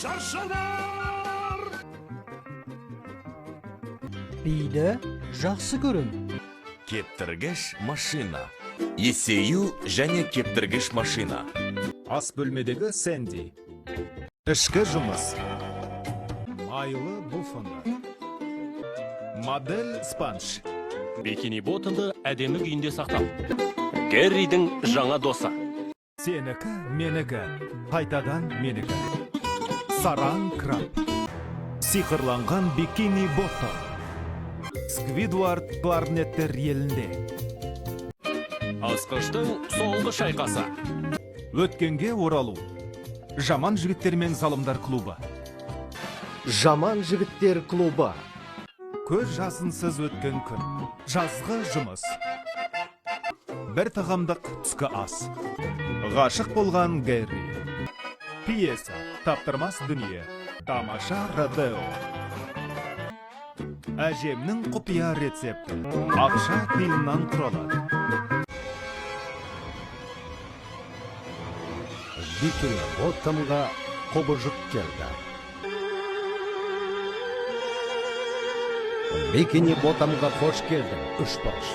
Шаршалар! Биді жақсы көрем. Кептіргіш машина. Есею және кептіргіш машина. Ас бөлмедегі Сэнди. Ішкі жұмыс. Майлы буфондар. Модель Спанж. Бикини Боттомды әдемі күйінде сақтау. Герридің жаңа досы. Сенікі, менікі, қайтадан менікі. Сараң краб. Сиқырланған Бикини Боттом. Сквидвард кларнеттер елінде. Асқыштың соңғы шайқасы. Өткенге оралу. Жаман жігіттер мен залымдар клубы. Жаман жігіттер клубы. Көз жасынсыз өткен күн. Жазғы жұмыс. Бір тағамдық түскі ас. Ғашық болған Гэри. Пьеса. Таптырмас дүние. Тамаша родео. Әжемнің құпия рецепті. Ақша тиыннан құралады. Бикини Боттомға құбыжық келді. Бикини Боттомға қош келдің, үшбұрыш.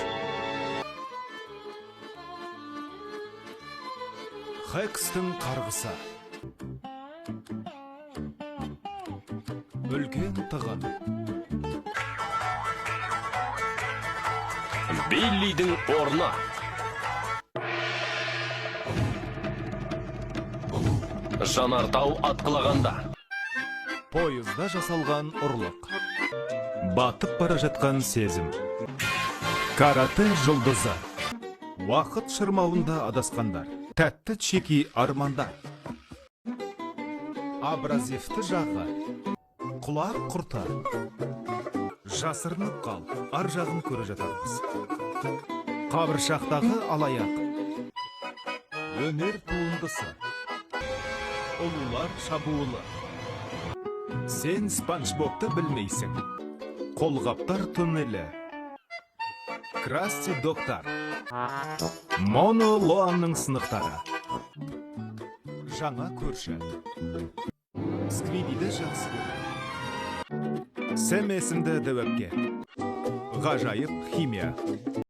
Хекстің қарғысы. Үлкен тығын. Биллидің орны. Жанартау атқылағанда. Пойызда жасалған ұрлық. Батып бара жатқан сезім. Карате жұлдызы. Уақыт шырмауында адасқандар. Тәтті чеки армандар. Абразивті жағы. Құлақ құрты. Жасырынып қал, ар жағын көре жатармыз. Қабыршақтағы алаяқ. Өнер туындысы. Ұлулар шабуылы. Сен Спанч Бобты білмейсің. Қолғаптар туннелі. Красти Доктор. Моно Лоанның сынықтары. Жаңа көрші. Сквибиді жақсы көрем. Сэм есімді дәу әпке. Ғажайып химия.